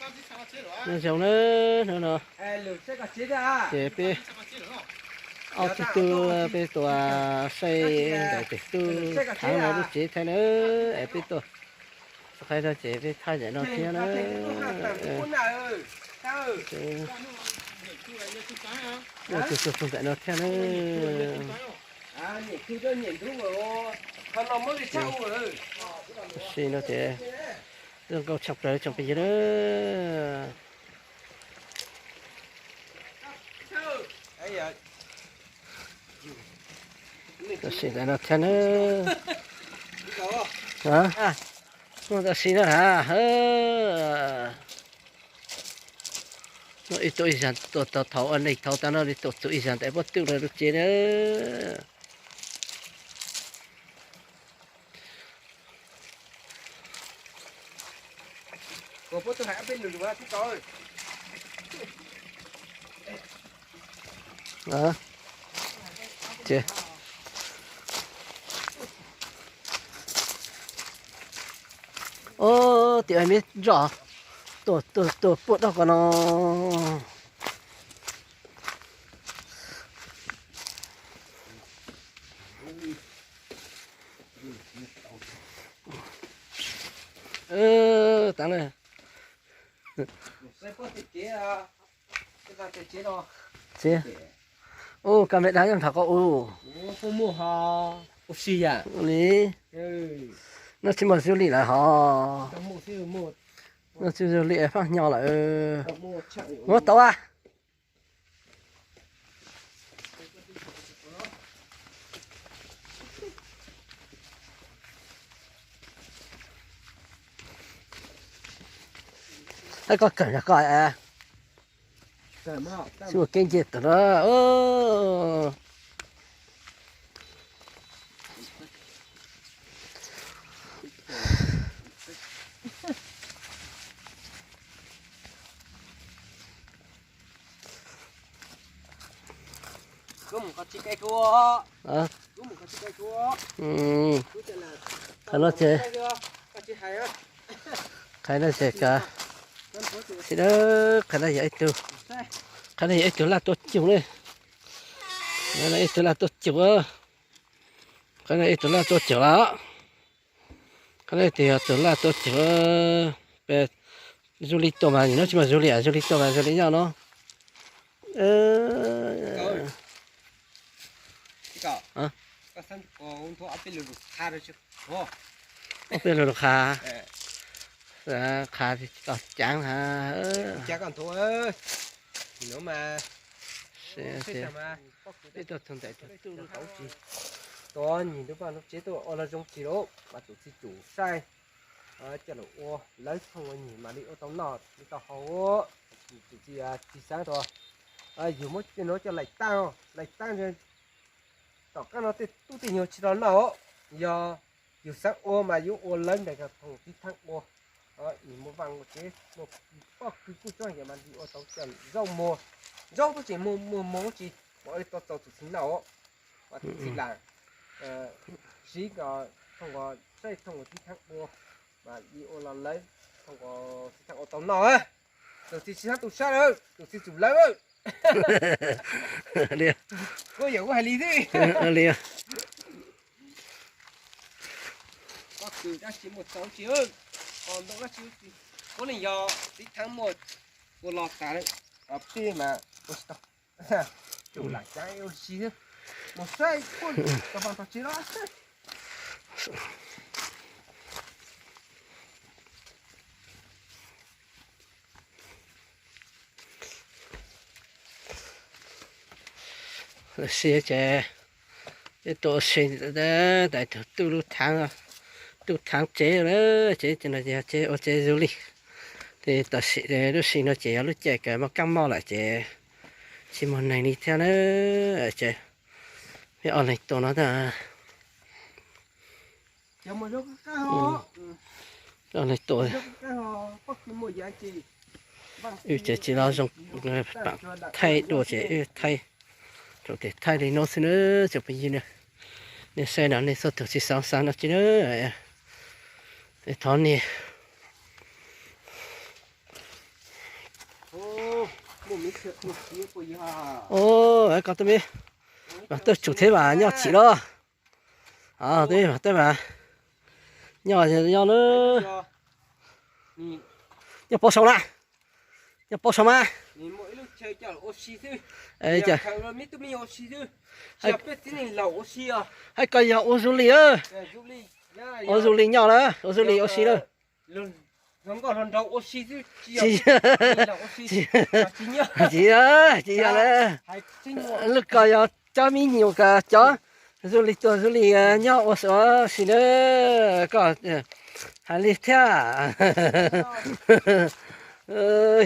Nyob zoo nawb, hnub no ces peb ob tug tub peb tuaj saib ntawm tus tub thaav no lub tsev thiab nawb, es peb tuaj saib no ces peb thaj ntawm no thiab nawb. Ua tus tug tug ntawm no thiab nawb. Si no ces zoo nkauj tshaj plaws tsoom phooj ywg nawb. Tam sim ntawm no thiab nawb. Muaj tam sim no hab. Ib tug ib zag tuaj tau thaum ua neeg thaum tas no li tuaj txug ib zag ntawm pob twg lawm lub tsev na. Ob, tias me zoj tuaj tuaj tuaj puag rau ko no. Tav na. Ub, kab me dab nyob nrho ko ub. Li. Noj tsis muaj zuj li lawm hos. Noj tsis zuj li faaj hnyo lawm. Muab tau a. Koj kawm nrog koj. Tsis ua kev nce tawm na. Qhov no ces, qhov no ces kav, qhov no yog ib tug, qhov no yog ib tug laj tuaj cug ne. Ib tug laj tuaj cug, qhov no ib tug laj tuaj cug lawm. Qhov no ib tug yog tus laj tuaj cug. Peb zuj li tuaj mas nyob tsis muaj zuj li, zuj li tuaj mas zuj li nyob no. Ob peb lug lug qha, qha tsis tau caav na. Ib tug tug ntawm tug tub lub thav tsis tau nyim ntu paj ntu tsev tuaj ua los zoo tsis lauj, mas tus txiv tsum saib coj lug ua lawv thooj ua nyim mam li ua tau noj li tau haus. Tus txiv, txiv xaav rua yug muab cov nuav coj laim taab, laim taab tom qab no tej tub tej nyuag tsis tau noj. Yog yug xaav ua mas yuav ua lawv ntawm thooj tib thaab ua. Nws muaj vaaj muaj tsev, muaj poj kws kuj tsob yam mas nws ua tau coj zaub muag, zaub tuab tseem muaj muag tsis, mas ua tau txaus tus txiv noj. Mas tus txiv laam siv thooj saib thooj tib thaab ua, mas li ua los lawv thooj tib thaab ua tau noj. Tus txiv tsis xaav tus sab lawm, tus txiv tsum lawv. Kuv yam kuv hais li xwb. Pob kws dab tsi muaj txaus tsis, qos ntoo dab tsi, puav leej yog tib thaab muaj ua los tas lawm. Peb mas ua tsis tau, tsum lam caav ua si xwb, mus saib puab tau paj tau tsev los. Lawv si ces peb tuaj ua si ntawm tug tub lub thaav, tub thaav tsev na, tsev no yog tsev ua tsev du lịch. Ces tam sim lub sij no ces yog lub caij kws mob kaab mob lawm ces tsis muaj neeg li thiab na. Ces peb ob leeg tuaj no tab, ob leeg tuaj, wb ces tsis los zoo, paam thaij dua ces wb thaij rau tes thaij li no xwb na. Tsoom phooj ywg na, nej saib no nej txhua tug tsis xaav xaav no tsis na, thov nej, Ua, koj twb me, mas twb tsum thiab mas nyob chim los. Twb mas twb mas nyob nyob na. Nyob pab saum na. Nyob pab saum mas. Hais koj yog ua Zuj Lis, ua Zuj Lis nyob na, ua Zuj Lis ua si na. Tsis yog, tsis yog na. Lub ko yog cov me nyuam ko cov Zuj Lis tuaj Zuj Lis nyob ua si na. Koj hais li thiab.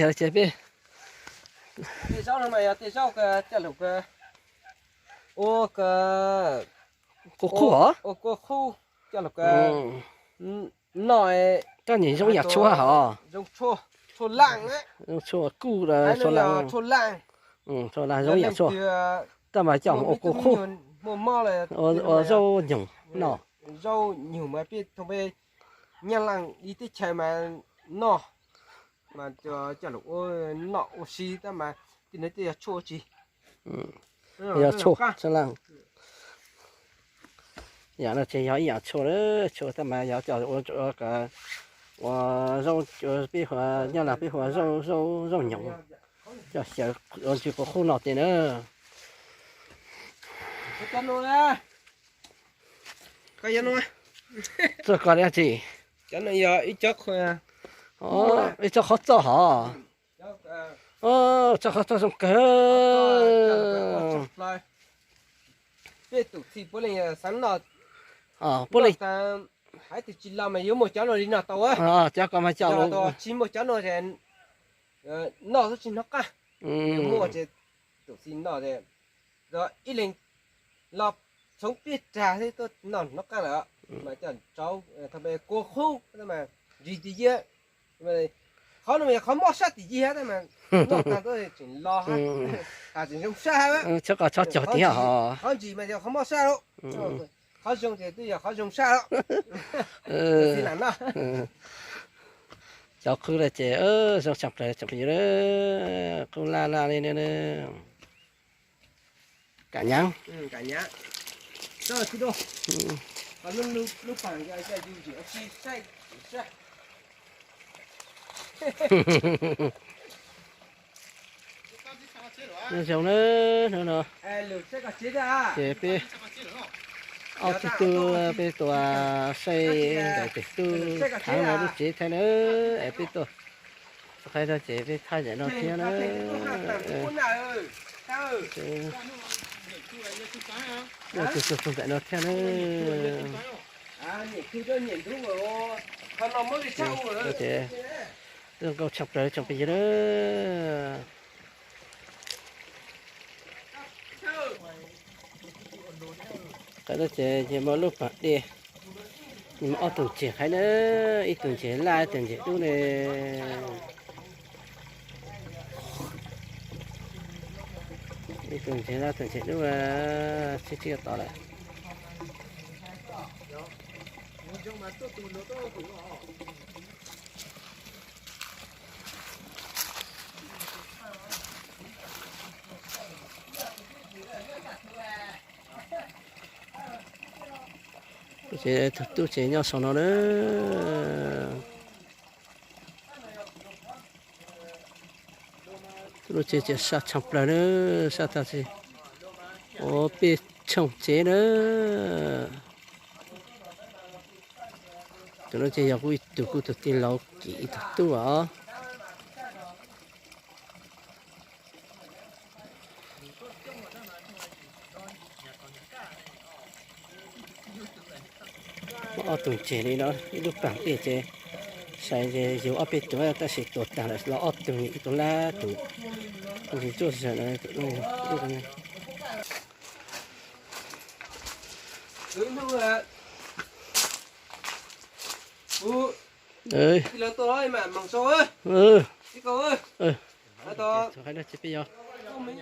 Yog ces peb kua qhuj os. Kua qhuj coj los noj. Koj nyiam zoo yam tshua hos? Zoo tshua, zoo kuj tshua laj, zoo yam tshua. Tab mas coj mus ua kua qhuj, ua zaub nyuag noj. Zaub nyuag mas peb thoo peb Nyab Laj ib teb chaws mas noj, mas coj los ua noj ua si tab mas tej no tej yog tshuaj tsi. Yog tshuaj sab laj. Yam no ces yog ib yam tshuaj, tshuaj tab mas yog coj ua, ua zaub, peb hu, Nyab Laj peb hu ua zaub, zaub nyoog, coj xyaw ua ntsis kua qhuj no tiag na. Txog koj dab tsi? Ib tsob qhov txoj hos? Tsob qhov txoj zoo kawg. Peb tus txij puav leej xav noj, puav leej hais tias tsis los mas yuav muaj cov no li no tau. Cov ko mas coj los tsis muaj cov no es noj xwb tsis hnov qab. Muaj ces tus txij noj es ib leeg los txhoov peb rag xwb tuaj noj hnov qab lawm. Mas coj tso thaum peb kua qhuj mas ntsis tim yig. Qhov no mas yog qhov mob sab tim yig tab mas noj tag tuaj tseem los, tseem zoo sab. Tsob ko tsob cog tiag hos? Qhov ntsis mas yog qhov mob sab lawm, qhov zoo ces twb yog qhov zoo sab lawm. Cov qhuj lawm ces zoo tshaj plaws tsoom phooj ywg, qhuj laj laj li no. Kam nyab. Nyob zoo na, hnub no ces peb ob txiv tub peb tuaj saib ntawm tes tub thaiv no lub tsev thaij na, es peb tuaj qhib no ces peb thaij ntawm no thiab na. Tuaj txog ntawm no thiab na. Ces zoo nkauj tshaj plaws tsoom phooj ywg na. Qhov no ces nyias muaj lub pas dej, nyias muaj ob tug ntses qhib na, ib tug ntses laj ib tug ntses dub ne. Ib tug ntses laj ib tug ntses dub, tsib tsib tod lawm. Ces tus tub ces nyob saum no na. Tus lub tsev ces sab tshaj plaws na, sab tag sis ua peb tshooj tsev na. Tus no ces yog kuv ib tug, kuv tus tij laug Kim ib tug tub os. Ob tug ntses li no, ib lub pas dej ces sai yug ob peb tug tab sis tuag tag lawm, los ob tug, ib tug laj tug, tus tsis tsuaj sawm no.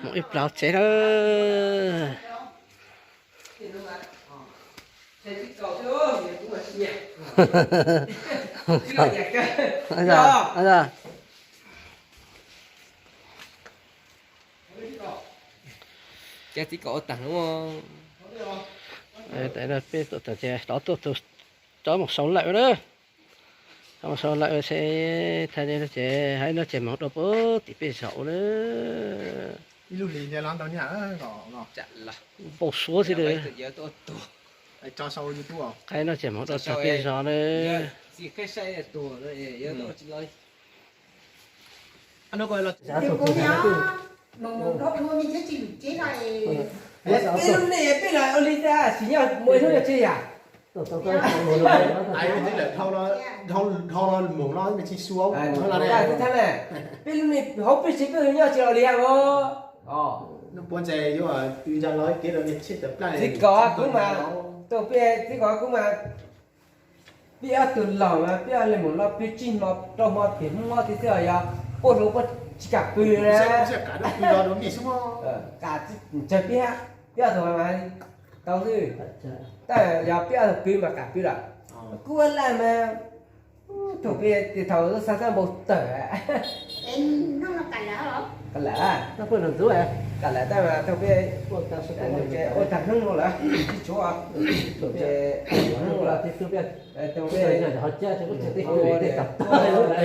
Mus ib plaub tsev na. Ces txiv kom ua tag no. Peb tuaj tag ces rov tuaj txog tsob mus sau lawm na. Tsob mus sau lawm ces thaij li no ces hais no ces moog dua puag tim peb zos ua na. Ib lub hlis nce los ntau nyaj, npau suav xwb. Hais no ces moog dua txog peb zos na. Peb lub neej peb los ua li cas, tsis nyob mus ib hnub nyob tsev yam. Dhau no mus no me tsis sua na. Peb lub neej hauv peb tsev peb nyob tsis los li os. Txiv kom kuv mas, tau peb txiv kom kuv mas, peb ob tug laug mas peb ob leeg mus loj peb tsib hmo rau hmo pem Hmoob Mob tiag xwb, yog puab hluas puab tsis kam pw na. Kam tsawg peb, peb ob tug mas tau xwb. Tab yog peb ob tug pw mas kam pw lawm. Kuv ua laj mas thaum peb, thaum xav xav npau taws. Kam lawm, kam lawm tab mas thaum peb ua tag hnub no lawm tsis tshuav, hnub no lawm. Tau peb, tau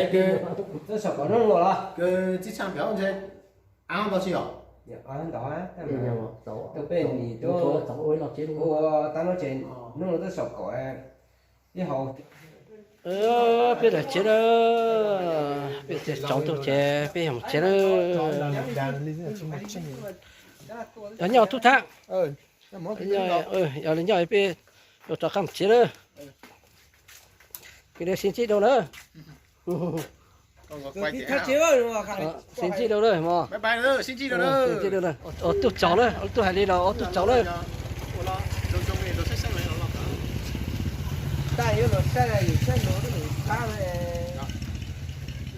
peb, tau saum kaum hnub no los. Txiv tshaj nplawm ntshe av ntau tsis yom? Av ntau, tau peb nim ua tag no ces hnub no twb saum kaum ib hau. Peb daim tsev na, peb tsev tsaus ntuj ces peb yog mus tsev na. Yog nyob tub thab, yog li nyob peb yuav rov qab mus tsev na. Kwv dev sib ntsib dua na. Sib ntsib dua na mog. Sib ntsib dua na. Ua tug tsaus na, ua tug hais li los ua tug tsaus na.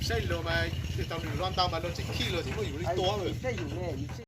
Saib luag mas tau nws lo ntau mas luag tseem khij luag tseem muaj yus li tua.